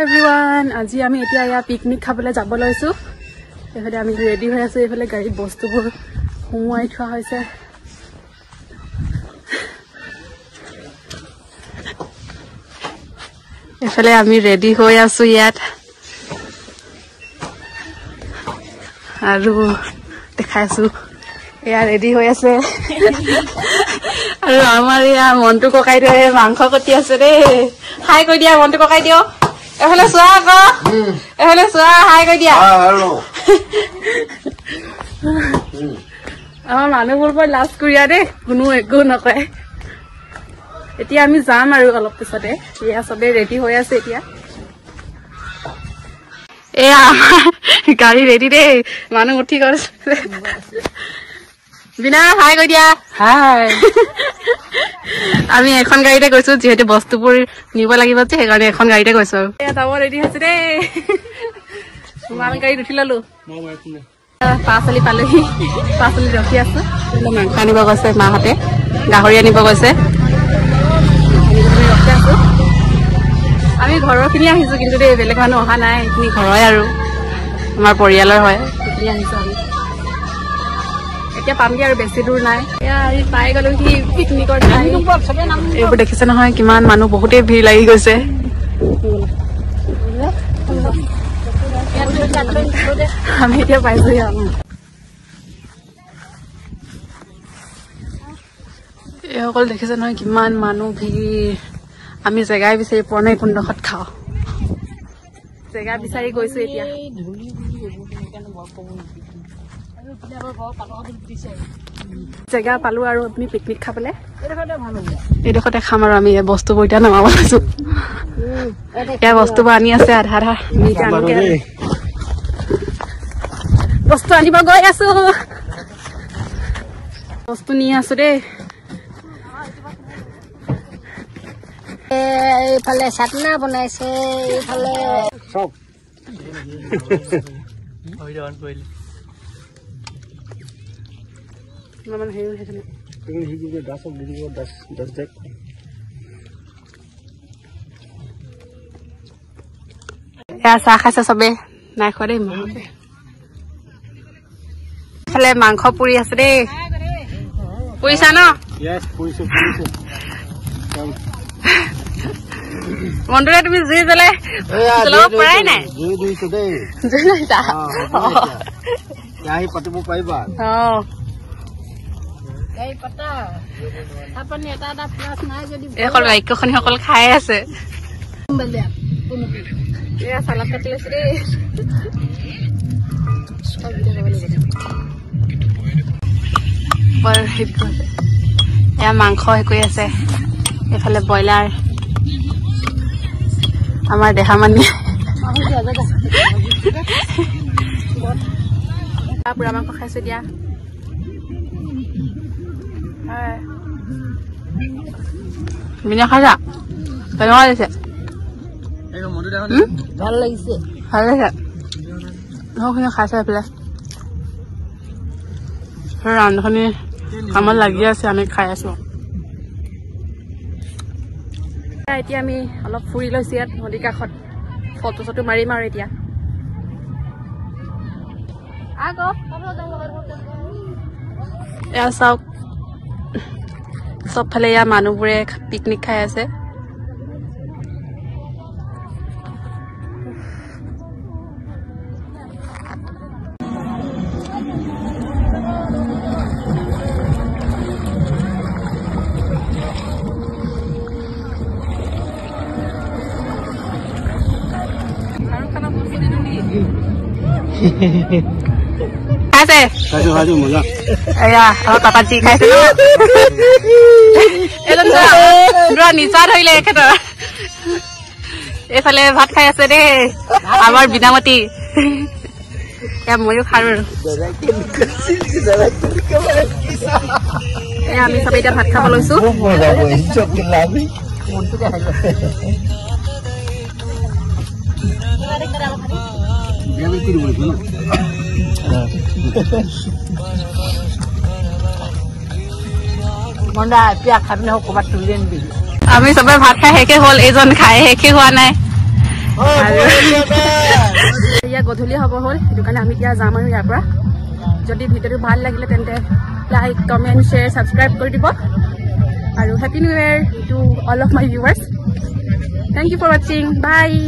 Everyone, আজি আমি এতিয়া ইয়াৰ পিকনিক খাবলৈ যাব লৈছোঁ। এইফালে আমি ৰেডি হৈ আছোঁ। এইফালে গাড়ীত বস্তুবোৰ সোমোৱাই থোৱা হৈছে। এইফালে আমি ৰেডি হৈ আছোঁ ইয়াত আৰু দেখাইছোঁ। এয়া ৰেডি হৈ আছে আৰু আমাৰ এয়া মনটো ককাইদেৱে মাংস কটি আছে দেই। হাই কৈ দিয়া মনটো ককাইদেউ, এফালে চোৱা আকৌ, এফালে চোৱা, হাই কৈ দিয়া। আমাৰ মানুহবোৰ বৰ লাজ কৰিয়া দেই, কোনো একো নকয়। এতিয়া আমি যাম আৰু অলপ পিছতে। এয়া চবেই ৰেডি হৈ আছে এতিয়া। এয়া আমাৰ গাড়ী ৰেডি দেই, মানুহ উঠি গ'ল। বিনা হাই কৈ দিয়া। হাই। আমি এখন গাড়ীতে গৈছো, যিহেতু বস্তুবোৰ নিব লাগিব যে, সেইকাৰণে এখন গাড়ীতে গৈছো। আৰু এয়া যাব ৰেডি হৈছে দেই। মাল গাড়ীত উঠি ললো। পাচলি পালোহি, পাচলি ৰখি আছো। মাংস আনিব গৈছে মাহঁতে, গাহৰি আনিব গৈছে। ৰখি আছো। আমি ঘৰৰখিনি আহিছো কিন্তু দেই, বেলেগ মানুহ অহা নাই। এইখিনি ঘৰৰে আৰু আমাৰ পৰিয়ালৰ হয়, সেইখিনি আহিছো আমি। এতিয়া পামগে আৰু, বেছি দূৰ নাই। এয়া আমি পাই গলো সি পিকনিকৰ ঠাই। এইবোৰ দেখিছে নহয় কিমান মানুহ, বহুতেই ভিৰ লাগি গৈছে। আমি এতিয়া পাইছোহি। এইসকল দেখিছে নহয় কিমান মানুহ ভিৰ। আমি জেগাই বিচাৰি পোৱা নাই কোনডোখৰত খাওঁ। জেগা বিচাৰি গৈছো এতিয়া। জেগা পালো আৰু আমি পিকনিক খাবলৈ। এইডোখৰতে খাম আৰু আমি। বস্তুবোৰ এতিয়া নমাব লৈছো। এতিয়া বস্তুবোৰ আনি আছে আধা আধা। আমি এতিয়া বস্তু আনিব গৈ আছো। বস্তু নি আছো দেই। এইফালে চাটনা বনাইছে, এইফালে এয়া চাহ খাইছে চবে, নাই খোৱা দেই। এইফালে মাংস পুৰি আছে দেই। পুৰিছা ন মন্দিৰে? তুমি জুই জ্বলাই জ্বলাব পৰাই নাই? জুই জ্বলাইছা? পাতিব পাৰিবা। এইসকল ৰাক্ষসনীসকল খাই আছে। এয়া চালাড কাটি লৈছে দেই। এয়া মাংস হেৰি আছে, এইফালে ব্ৰইলাৰ। আমাৰ দেহা মানি পোৰা মাংস খাইছো দিয়া। বিনা খাইছা? কেনেকুৱা লাগিছে? ভাল লাগিছে, ভাল লাগিছে। খাইছে এইফালে ৰান্ধনি কামত লাগি আছে, আমি খাই আছো। এতিয়া আমি অলপ ফুৰি লৈছো ইয়াত নদীৰ কাষত, ফটো চটো মাৰিম আৰু এতিয়া। এয়া চাওক, চবফালে ইয়াৰ মানুহবোৰে পিকনিক খাই আছে। খাইছে? এয়া আমাৰ পাপাজি খাইছে। নিচা ধৰিলে এখেতৰ। এইফালে ভাত খাই আছে দেই আমাৰ বিনামতী। এয়া ময়ো খাৰো আৰু। এয়া আমি চবে এতিয়া ভাত খাব লৈছো। আমি চবে ভাত খাই শেষে হ'ল, এইজন খাই শেষে হোৱা নাই। আৰু এতিয়া গধূলি হ'ব হ'ল, সেইটো কাৰণে আমি এতিয়া যাম আৰু ইয়াৰ পৰা। যদি ভিডিঅ'টো ভাল লাগিলে তেন্তে লাইক, কমেণ্ট, শ্বেয়াৰ, ছাবস্ক্ৰাইব কৰি দিব। আৰু Happy New Year to all of my viewers. Thank you for watching. Bye.